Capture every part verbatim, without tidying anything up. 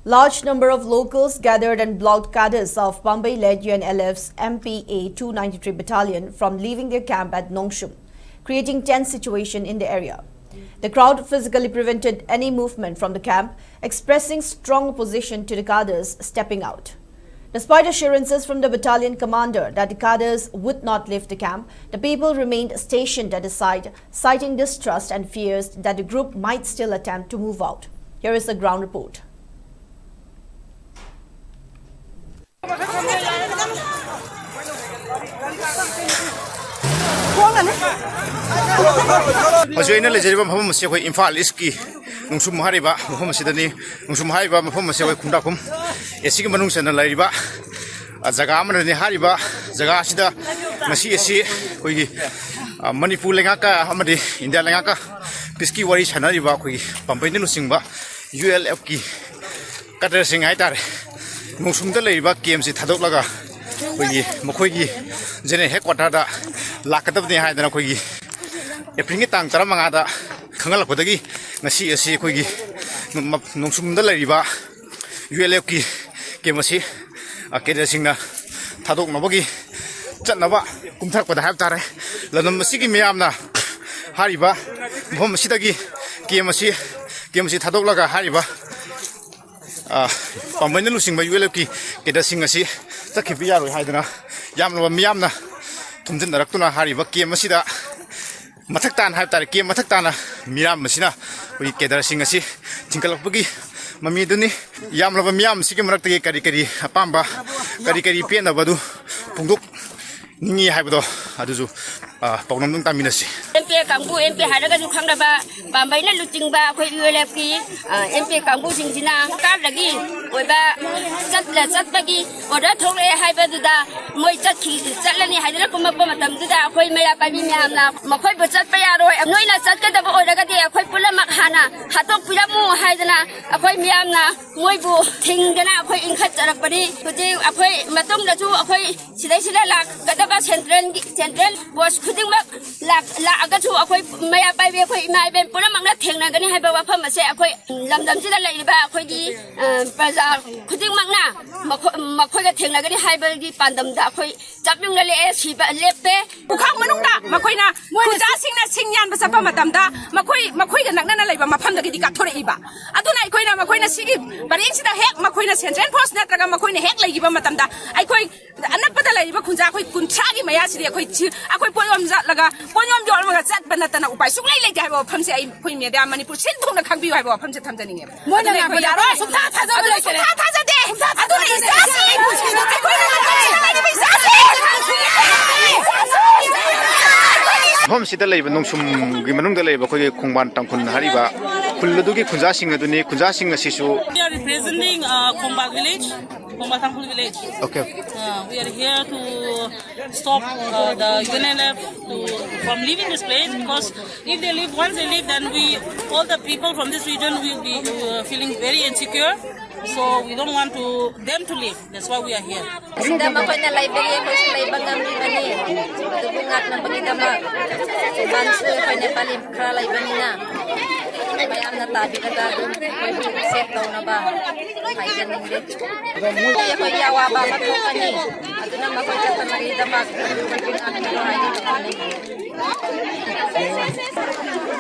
Large number of locals gathered and blocked cadres of Pambei-led U N L F's M P A two ninety-three battalion from leaving their camp at Nongshum, creating tense situation in the area. The crowd physically prevented any movement from the camp, expressing strong opposition to the cadres stepping out. Despite assurances from the battalion commander that the cadres would not leave the camp, the people remained stationed at the site, citing distrust and fears that the group might still attempt to move out. Here is the ground report. ꯍꯧꯖꯤꯛ ꯑꯩꯅ ꯂꯩꯖꯔꯤꯕ ꯃꯐꯝ ꯑꯁꯤ ꯑꯩꯈꯣꯏ ꯏꯝꯐꯥꯜ ꯏꯁꯀꯤ ꯅꯣꯡꯁꯨꯝ ꯍꯥꯏꯔꯤꯕ ꯃꯐꯝ ꯑꯁꯤꯗꯅꯤ꯫ ꯅꯣꯡꯁꯨꯝ ꯍꯥꯏꯔꯤꯕ ꯃꯐꯝ ꯑꯁꯤ ꯑꯩꯈꯣꯏ ꯈꯨꯟꯗ꯭ꯔꯥꯛꯈꯨꯝ ꯑꯦꯁꯤꯒꯤ ꯃꯅꯨꯡ ꯆꯟꯅ ꯂꯩꯔꯤꯕ, ꯑ, ꯖꯒꯥ ꯑꯃꯅꯤ꯫ ꯍꯥꯏꯔꯤꯕ ꯖꯒꯥ ꯑꯁꯤꯗ ꯉꯁꯤ ꯑꯁꯤ ꯑꯩꯈꯣꯏꯒꯤ, ꯑ, ꯃꯅꯤꯄꯨꯔ ꯂꯩꯉꯥꯛꯀ ꯑꯃꯗꯤ ꯏꯟꯗꯤꯌꯥ ꯂꯩꯉꯥꯛꯀ ꯄꯤꯁꯀꯤ ꯋꯥꯔꯤ ꯁꯥꯟꯅꯔꯤꯕ ꯑꯩꯈꯣꯏꯒꯤ ꯄꯥꯝꯕꯩꯅ ꯂꯨꯆꯤꯡꯕ ꯌꯨ ꯑꯦꯜ ꯑꯦꯐꯀꯤ ꯀꯗꯔꯁꯤꯡ ꯍꯥꯏꯇꯥꯔꯦ, ꯅꯣꯡꯁꯨꯝꯗ ꯂꯩꯔꯤꯕ ꯀꯦꯝꯁꯤ ꯊꯥꯗꯣꯛꯂꯒ ꯑꯩꯈꯣꯏꯒꯤ ꯃꯈꯣꯏꯒꯤ ꯖꯦꯅꯔꯦꯜ ꯍꯦꯗꯀ꯭ꯋꯥꯇꯔꯗ ꯂꯥꯛꯀꯗꯕꯅꯤ ꯍꯥꯏꯗꯅ ꯑꯩꯈꯣꯏꯒꯤ ꯑꯦꯄ꯭ꯔꯤꯜꯒꯤ ꯇꯥꯡ ꯇꯔꯥꯃꯉꯥꯗ ꯈꯪꯍꯜꯂꯛꯄꯗꯒꯤ ꯉꯁꯤ ꯑꯁꯤ ꯑꯩꯈꯣꯏꯒꯤ ꯅꯣꯡꯁꯨꯝꯗ ꯂꯩꯔꯤꯕ ꯌꯨ ꯑꯦꯜ ꯑꯦꯐꯀꯤ ꯀꯦꯝ ꯑꯁꯤ, ꯑ, ꯀꯦꯗꯔꯁꯤꯡꯅ ꯊꯥꯗꯣꯛꯅꯕꯒꯤ ꯆꯠꯅꯕ ꯀꯨꯝꯊꯔꯛꯄꯗ ꯍꯥꯏꯕ ꯇꯥꯔꯦ, ꯂꯝꯗꯝ ꯑꯁꯤꯒꯤ ꯃꯤꯌꯥꯝꯅ ꯍꯥꯏꯔꯤꯕ ꯃꯐꯝ ꯑꯁꯤꯗꯒꯤ ꯀꯦꯝ ꯑꯁꯤ, ꯀꯦꯝ ꯑꯁꯤ ꯊꯥꯗꯣꯛꯂꯒ ꯍꯥꯏꯔꯤꯕ, ꯑ, ꯄꯥꯝꯕꯩꯅ ꯂꯨꯆꯤꯡꯕ ꯌꯨ ꯑꯦꯜ ꯑꯦꯐꯀꯤ ꯀꯦꯗꯔꯁꯤꯡ ꯑꯁꯤ ꯆꯠꯈꯤꯕ ꯌꯥꯔꯣꯏ ꯍꯥꯏꯗꯨꯅ ꯌꯥꯝꯂꯕ ꯃꯤꯌꯥꯝꯅ ꯊꯨꯝꯖꯤꯟꯅꯔꯛꯇꯨꯅ ꯍꯥꯏꯔꯤꯕ ꯀꯦꯝ ꯑꯁꯤꯗ ꯃꯊꯛ ꯇꯥꯅ ꯍꯥꯏꯕ ꯇꯥꯔꯦ, ꯀꯦꯝ ꯃꯊꯛ ꯇꯥꯅ ꯃꯤꯌꯥꯝ ꯑꯁꯤꯅ ꯑꯩꯈꯣꯏꯒꯤ ꯀꯦꯗꯔꯁꯤꯡ ꯑꯁꯤ ꯆꯤꯡꯈꯠꯂꯛꯄꯒꯤ ꯃꯃꯤ ꯑꯗꯨꯅꯤ꯫ ꯌꯥꯝꯂꯕ ꯃꯤꯌꯥꯝ ꯑꯁꯤꯒꯤ ꯃꯔꯛꯇꯒꯤ ꯀꯔꯤ ꯀꯔꯤ ꯑꯄꯥꯝꯕ, ꯀꯔꯤ ꯀꯔꯤ ꯄꯦꯟꯗꯕ ꯑꯗꯨ ꯐꯣꯡꯗꯣꯛꯅꯤꯡꯉꯤ ꯍꯥꯏꯕꯗꯣ ꯑꯗꯨꯁꯨ, ꯑ, ꯄꯥꯎꯗꯝꯗꯨꯝ ꯇꯥꯃꯤꯟꯅꯁꯤ꯫ ꯑꯦꯝ ꯄꯤ ꯑꯦ ꯀꯥꯡꯕꯨ, ꯑꯦꯝ ꯄꯤ ꯑꯦ ꯍꯥꯏꯔꯒꯁꯨ ꯈꯪꯅꯕ ꯄꯥꯝꯕꯩꯅ ꯂꯨꯆꯤꯡꯕ ꯑꯩꯈꯣꯏ ꯌꯨ ꯑꯦꯜ ꯑꯦꯐꯀꯤ, ꯑ, ꯑꯦꯝ ꯄꯤ ꯑꯦ ꯀꯥꯡꯕꯨꯁꯤꯡꯁꯤꯅ ꯁꯔꯀꯥꯔꯗꯒꯤ ꯑꯣꯏꯕ ꯆꯠꯂ-, ꯆꯠꯄꯒꯤ ꯑꯣꯔꯗꯔ ꯊꯣꯛꯂꯛꯑꯦ ꯍꯥꯏꯕꯗꯨꯗ ꯃꯣꯏ ꯆꯠꯈꯤ, ꯆꯠꯂꯅꯤ ꯍꯥꯏꯗꯨꯅ ꯀꯨꯝꯃꯛꯄ ꯃꯇꯝꯗꯨꯗ ꯑꯩꯈꯣꯏ ꯃꯩꯔꯥ ꯄꯥꯏꯕꯤ ꯃꯌꯥꯝꯅ ꯃꯈꯣꯏꯕꯨ ꯆꯠꯄ ꯌꯥꯔꯣꯏ, ꯅꯣꯏꯅ ꯆꯠꯀꯗꯕ ꯑꯣꯏꯔꯒꯗꯤ ꯑꯩꯈꯣꯏ ꯄꯨꯝꯅꯃꯛ ꯍꯥꯟꯅ ꯍꯥꯠꯇꯣꯛꯄꯤꯔꯝꯃꯨ ꯍꯥꯏꯗꯅ ꯑꯩꯈꯣꯏ ꯃꯤꯌꯥꯝꯅ ꯃꯣꯏꯕꯨ ꯊꯤꯡꯗꯅ ꯑꯩꯈꯣꯏ ꯏꯟꯈꯠꯆꯔꯛꯄꯅꯤ꯫ ꯍꯧꯖꯤꯛ ꯑꯩꯈꯣꯏ ꯃꯇꯨꯡꯗꯁꯨ ꯑꯩꯈꯣꯏ ꯁꯤꯗꯩꯁꯤꯗ ꯂꯥꯛꯀꯗꯕ ꯁꯦꯟꯇ꯭ꯔꯦꯜꯒꯤ, ꯁꯦꯟꯇ꯭ꯔꯦꯜ ꯕꯣꯁ ꯈꯨꯗꯤꯡꯃꯛ ꯂꯥꯛ-, ꯂꯥꯛꯑꯒꯁꯨ ꯑꯩꯈꯣꯏ ꯃꯩꯔꯥ ꯄꯥꯏꯕꯤ ꯑꯩꯈꯣꯏ ꯏꯃꯥ ꯏꯕꯦꯟ ꯄꯨꯝꯅꯃꯛꯅ ꯊꯦꯡꯅꯒꯅꯤ ꯍꯥꯏꯕ ꯋꯥꯐꯝ ꯑꯁꯦ ꯑꯩꯈꯣꯏ ꯂꯝꯗꯝꯁꯤꯗ ꯂꯩꯔꯤꯕ ꯑꯩꯈꯣꯏꯒꯤ, ꯑ, ꯄ꯭ꯔꯖꯥ ꯈꯨꯗꯤꯡꯃꯛꯅ ꯃꯈꯣ-, ꯃꯈꯣꯏꯒ ꯊꯦꯡꯅꯒꯅꯤ ꯍꯥꯏꯕꯒꯤ ꯄꯥꯟꯗꯝꯗ ꯑꯩꯈꯣꯏ ꯆꯞ ꯌꯨꯡꯅ ꯂꯦꯞꯄꯦ, ꯁꯤꯕ ꯂꯦꯞꯄꯦ꯫ ꯄꯨꯈꯥꯡ ꯃꯅꯨꯡꯗ ꯃꯈꯣꯏꯅ ꯈꯨꯟꯖꯥꯁꯤꯡꯅ ꯁꯤꯡ ꯌꯥꯟꯕ ꯆꯠꯄ ꯃꯇꯝꯗ ꯃꯈꯣꯏ, ꯃꯈꯣꯏꯒ ꯅꯛꯅꯅ ꯂꯩꯕ ꯃꯐꯝꯗꯒꯤꯗꯤ ꯀꯥꯞꯊꯣꯔꯛꯏꯕ꯫ ꯑꯗꯨꯅ ꯑꯩꯈꯣꯏꯅ, ꯃꯈꯣꯏꯅ ꯁꯤꯒꯤ ꯄꯔꯦꯡꯁꯤꯗ ꯍꯦꯛ ꯃꯈꯣꯏꯅ central force ꯅꯠꯇ꯭ꯔꯒ ꯃꯈꯣꯏꯅ ꯍꯦꯛ ꯂꯩꯈꯤꯕ ꯃꯇꯝꯗ ꯑꯩꯈꯣꯏ ꯑꯅꯛꯄꯗ ꯂꯩꯔꯤꯕ ꯈꯨꯟꯖꯥ ꯑꯩꯈꯣꯏ ꯀꯨꯟꯊ꯭ꯔꯥꯒꯤ ꯃꯌꯥꯁꯤꯗꯤ ꯑꯩꯈꯣꯏ ꯆꯤ-, ꯑꯩꯈꯣꯏ ꯄꯣꯠꯌꯣꯝ ꯆꯠꯂꯒ, ꯄꯣꯠꯌꯣꯝ ꯌꯣꯜꯂꯒ ꯆꯠꯄ ꯅꯠꯇꯅ ꯎꯄꯥꯏ ꯁꯨꯡꯂꯩ ꯂꯩꯇꯦ ꯍꯥꯏꯕ ꯋꯥꯐꯝꯁꯦ ꯑꯩ, ꯑꯩꯈꯣꯏ media ꯃꯅꯤꯄꯨꯔ ꯁꯤꯟ ꯊꯨꯡꯅ ꯈꯪꯕꯤꯌꯨ ꯍꯥꯏꯕ ꯋꯥꯐꯝꯁꯦ ꯊꯝꯖꯅꯤꯡꯉꯦꯕ꯫ ꯃꯣꯏꯅ ꯑꯗꯨꯅ ꯑꯩꯈꯣꯏ ꯉꯥꯡꯕꯗ ꯌꯥꯔꯣꯏ꯫ ꯁꯨꯡꯊꯥ ꯊꯥꯖꯕ ꯑꯗꯨꯅ ꯂꯩꯇꯔꯦ꯫ ꯁꯨꯡꯊꯥ ꯊꯥꯖꯗꯦ꯫ ꯑꯗꯨꯅ ꯏꯆꯥꯁꯤꯡ ꯑꯩꯈꯣꯏꯅ ꯂꯩꯔꯤꯕ ꯏꯆꯥꯁꯤꯡ ꯃꯐꯝꯁꯤꯗ ꯂꯩꯕ ꯅꯣꯡꯁꯨꯝꯒꯤ ꯃꯅꯨꯡꯗ ꯂꯩꯕ ꯑꯩꯈꯣꯏꯒꯤ ꯈꯣꯡꯕꯥꯟ ꯇꯥꯡꯈꯨꯜ ꯍꯥꯏꯔꯤꯕ ꯈꯨꯜ ꯑꯗꯨꯒꯤ ꯈꯨꯟꯖꯥꯁꯤꯡ ꯑꯗꯨꯅꯤ꯫ ꯈꯨꯟꯖꯥꯁꯤꯡ ꯑꯁꯤꯁꯨ We are representing, uh, Khongba village, Khongba Tangkhul village. Okay. Uh, we are here to stop, uh, the U N L F to, from leaving this place, because if they leave, once they leave, then we, all the people from this region will be, uh, feeling very insecure. So we don't want to, them to leave. That's why we are here. ꯁꯤꯗ ꯃꯈꯣꯏꯅ ꯂꯩꯕꯒꯤ ꯑꯩꯈꯣꯏꯁꯨ ꯂꯩꯕ ꯉꯝꯂꯤꯕꯅꯤ꯫ ꯑꯗꯨꯕꯨ ꯉꯥꯛꯅꯕꯒꯤꯗꯃꯛ ꯈꯣꯡꯕꯥꯟꯁꯨ ꯑꯩꯈꯣꯏ ꯅꯦꯄꯥꯂꯤ ꯈꯔ ꯂꯩꯕꯅꯤꯅ ꯃꯌꯥꯝꯅ ꯇꯥꯕꯤꯔꯒ ꯑꯗꯨꯝ ꯑꯩꯈꯣꯏꯕꯨ safe ꯇꯧꯅꯕ ꯍꯥꯏꯖꯅꯤꯡꯂꯤ꯫ ꯑꯩꯈꯣꯏꯒꯤ ꯑꯋꯥꯕ ꯑꯃ ꯊꯣꯛꯀꯅꯤ꯫ ꯑꯗꯨꯅ ꯃꯈꯣꯏ ꯆꯠꯇꯅꯕꯒꯤꯗꯃꯛ ꯑꯩꯈꯣꯏꯒꯤ ꯉꯥꯛꯅꯕ ꯍꯥꯏꯅ ꯇꯧꯕꯅꯤ꯫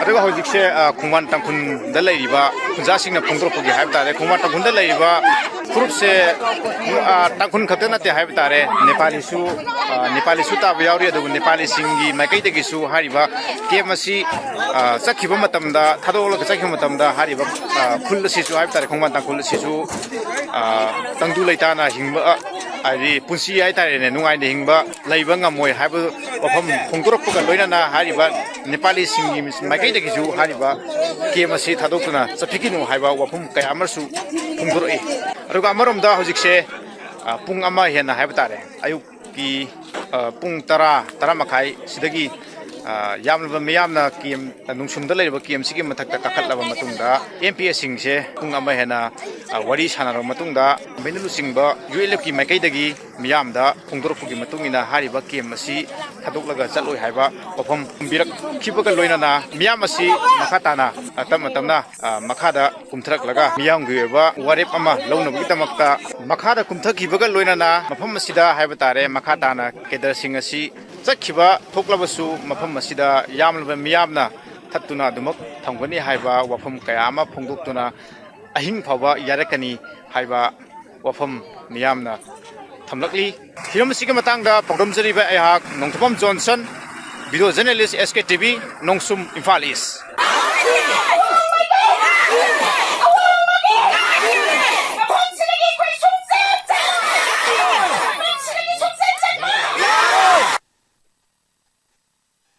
ꯑꯗꯨꯒ ꯍꯧꯖꯤꯛꯁꯦ, ꯑ, ꯈꯣꯡꯕꯥꯟ ꯇꯥꯡꯈꯨꯜꯗ ꯂꯩꯔꯤꯕ ꯈꯨꯟꯖꯥꯁꯤꯡꯅ ꯐꯣꯡꯗꯣꯔꯛꯄꯒꯤ ꯍꯥꯏꯕ ꯇꯥꯔꯦ, ꯈꯣꯡꯕꯥꯟ ꯇꯥꯡꯈꯨꯜꯗ ꯂꯩꯔꯤꯕ ꯐꯨꯔꯨꯞꯁꯦ, ꯑ, ꯇꯥꯡꯈꯨꯜ ꯈꯛꯇ ꯅꯠꯇꯦ ꯍꯥꯏꯕ ꯇꯥꯔꯦ, ꯅꯦꯄꯥꯂꯤꯁꯨ, ꯑ, ꯅꯦꯄꯥꯂꯤꯁꯨ ꯇꯥꯕ ꯌꯥꯎꯔꯤ꯫ ꯑꯗꯨꯕꯨ ꯅꯦꯄꯥꯂꯤꯁꯤꯡꯒꯤ ꯃꯥꯏꯀꯩꯗꯒꯤꯁꯨ ꯍꯥꯏꯔꯤꯕ camp ꯑꯁꯤ, ꯑ, ꯆꯠꯈꯤꯕ ꯃꯇꯝꯗ, ꯊꯥꯗꯣꯛꯂꯒ ꯆꯠꯈꯤꯕ ꯃꯇꯝꯗ ꯍꯥꯏꯔꯤꯕ, ꯑ, ꯈꯨꯜ ꯑꯁꯤꯁꯨ ꯍꯥꯏꯕ ꯇꯥꯔꯦ, ꯈꯣꯡꯕꯥꯟ ꯇꯥꯡꯈꯨꯜ ꯑꯁꯤꯁꯨ, ꯑ, ꯇꯪꯗꯨ ꯂꯩꯇꯥꯅ ꯍꯤꯡꯕ, ꯑ, ꯍꯥꯏꯗꯤ ꯄꯨꯟꯁꯤ ꯍꯥꯏꯇꯥꯔꯦꯅꯦ, ꯅꯨꯡꯉꯥꯏꯅ ꯍꯤꯡꯕ ꯂꯩꯕ ꯉꯝꯃꯣꯏ ꯍꯥꯏꯕ ꯋꯥꯐꯝ ꯐꯣꯡꯗꯣꯔꯛꯄꯒ ꯂꯣꯏꯅꯅ ꯍꯥꯏꯔꯤꯕ ꯅꯦꯄꯥꯂꯤꯁꯤꯡꯒꯤ ꯃꯥꯏꯀꯩꯗꯒꯤꯁꯨ ꯍꯥꯏꯔꯤꯕ camp ꯑꯁꯤ ꯊꯥꯗꯣꯛꯇꯨꯅ ꯆꯠꯄꯤꯒꯅꯨ ꯍꯥꯏꯕ ꯋꯥꯐꯝ ꯀꯌꯥ ꯑꯃꯁꯨ ꯐꯣꯡꯗꯣꯔꯛꯏ꯫ ꯑꯗꯨꯒ ꯑꯃꯔꯣꯝꯗ ꯍꯧꯖꯤꯛꯁꯦ, ꯑ, ꯄꯨꯡ ꯑꯃ ꯍꯦꯟꯅ ꯍꯥꯏꯕ ꯇꯥꯔꯦ, ꯑꯌꯨꯛꯀꯤ, ꯑ, ꯄꯨꯡ ꯇꯔꯥ, ꯇꯔꯥ ꯃꯈꯥꯏ ꯁꯤꯗꯒꯤ ꯌꯥꯝꯂꯕ ꯃꯤꯌꯥꯝꯅ ꯀꯦꯝ, ꯅꯨꯡꯁꯨꯝꯗ ꯂꯩꯔꯤꯕ ꯀꯦꯝꯁꯤꯒꯤ ꯃꯊꯛꯇ ꯀꯥꯈꯠꯂꯕ ꯃꯇꯨꯡꯗ, ꯑꯦꯝ ꯄꯤ ꯑꯦꯁꯤꯡꯁꯦ ꯄꯨꯡ ꯑꯃ ꯍꯦꯟꯅ ꯋꯥꯔꯤ ꯁꯥꯟꯅꯔꯕ ꯃꯇꯨꯡꯗ, ꯒꯣꯔꯃꯦꯟꯅ ꯂꯨꯆꯤꯡꯕ ꯌꯨ ꯑꯦꯜ ꯑꯦꯐꯀꯤ ꯃꯥꯏꯀꯩꯗꯒꯤ ꯃꯤꯌꯥꯝꯗ ꯐꯣꯡꯗꯣꯔꯛꯄꯒꯤ ꯃꯇꯨꯡ ꯏꯟꯅ ꯍꯥꯏꯔꯤꯕ ꯀꯦꯝ ꯑꯁꯤ ꯊꯥꯗꯣꯛꯂꯒ ꯆꯠꯂꯣꯏ ꯍꯥꯏꯕ ꯋꯥꯐꯝ ꯊꯝꯕꯤꯔꯛꯈꯤꯕꯒ ꯂꯣꯏꯅꯅ, ꯃꯤꯌꯥꯝ ꯑꯁꯤ ꯃꯈꯥ ꯇꯥꯅ, ꯑ, ꯇꯞꯅ ꯇꯞꯅ, ꯑ, ꯃꯈꯥꯗ ꯀꯨꯝꯊꯔꯛꯂꯒ ꯃꯤꯌꯥꯝꯒꯤ ꯑꯣꯏꯕ ꯋꯥꯔꯦꯞ ꯑꯃ ꯂꯧꯅꯕꯒꯤꯗꯃꯛꯇ ꯃꯈꯥꯗ ꯀꯨꯝꯊꯈꯤꯕꯒ ꯂꯣꯏꯅꯅ ꯃꯐꯝ ꯑꯁꯤꯗ ꯍꯥꯏꯕ ꯇꯥꯔꯦ, ꯃꯈꯥ ꯇꯥꯅ ꯀꯦꯗꯔꯁꯤꯡ ꯑꯁꯤ ꯆꯠꯈꯤꯕ ꯊꯣꯛꯂꯕꯁꯨ ꯃꯐꯝ ꯑꯁꯤꯗ ꯌꯥꯝꯂꯕ ꯃꯤꯌꯥꯝꯅ ꯊꯠꯇꯨꯅ ꯑꯗꯨꯃꯛ ꯊꯝꯒꯅꯤ ꯍꯥꯏꯕ ꯋꯥꯐꯝ ꯀꯌꯥ ꯑꯃ ꯐꯣꯡꯗꯣꯛꯇꯨꯅ ꯑꯍꯤꯡ ꯐꯥꯎꯕ ꯌꯥꯔꯛꯀꯅꯤ ꯍꯥꯏꯕ ꯋꯥꯐꯝ ꯃꯤꯌꯥꯝꯅ ꯊꯝꯂꯛꯂꯤ꯫ ꯍꯤꯔꯝ ꯑꯁꯤꯒꯤ ꯃꯇꯥꯡꯗ ꯄꯥꯎꯗꯝꯖꯔꯤꯕ ꯑꯩꯍꯥꯛ ꯅꯣꯡꯊꯣꯝꯕꯝ ꯖꯣꯟꯁꯟ, ꯚꯤꯗꯤꯑꯣ ꯖꯔꯅꯦꯂꯤꯁ, ꯑꯦꯁ ꯀꯦ ꯇꯤ ꯚꯤ, ꯅꯣꯡꯁꯨꯝ, ꯏꯝꯐꯥꯜ ꯏꯁ꯫